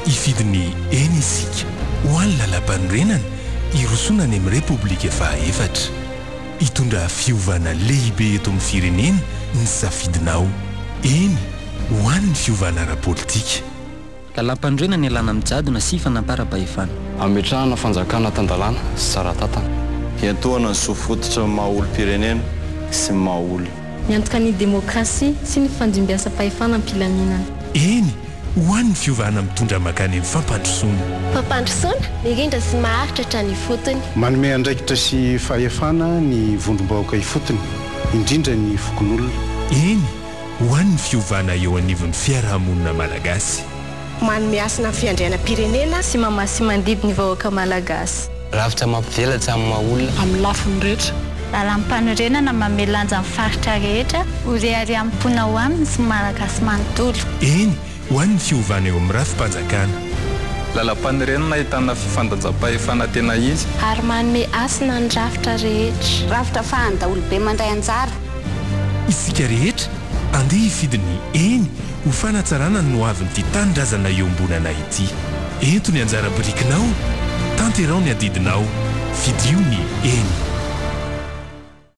Hifidy ny Eny isika ho an'ny Lalàmpanorenana hirosoana any amin'ny Repoblika fahaefatra. Hitondra fiovana lehibe eto amin'ny firenena ny safidinao. Eny ho an'ny fiovana ara-politika. Lalàmpanorenana ialana amin'ny jadona sy fanamparam-pahefana. Ametrahana fanjakana tan-dalàna sy tsara tantana. Hiantohana ny zo fototra maha olom-pirenena sy ny maha olona. Miantoka ny demokrasia sy ny fandimbiasam-pahefana am-pilaminana. Eny, ho an'ny fiovana mitondra mankany amin'ny fampandrosoana. Fampandrosoana mirindra sy maharitra hatrany ifotony. Manome andraikitra sy fahefana ny vondrom-bahoaka ifotony, indrindra ny fokonolona. Eny, ho an'ny fiovana eo anivon'ny fiarahamonina malagasy. Manome hasina ny fiandrianam-pirenena. Sy mamaha sy mandidy ny vahoaka malagasy. Rafitra mampivelatra amin'ny maha olona. Amin'ny lafiny rehetra. Lalàm-panorenana manome lanja ny faritra rehetra. Ho reharehan'ny mponina ao aminy sy ny Malagasy manontolo. Eny, ho an'ny fiovana eo amin'ny rafi-panjakana. Lalàm-panorenana ahitana fifandanjam-pahefana tena izy. Ary manome hasina ny rafitra rehetra. Rafitra afahan'ny daholobe mandray anjara. Isika rehetra, andeha hifidy ny Eny ho fanatsarana ny hoavin'ity tanindrazana iombonana ity. Ento ny anjara birikinao, tanteraho ny adidinao, fidio ny Eny.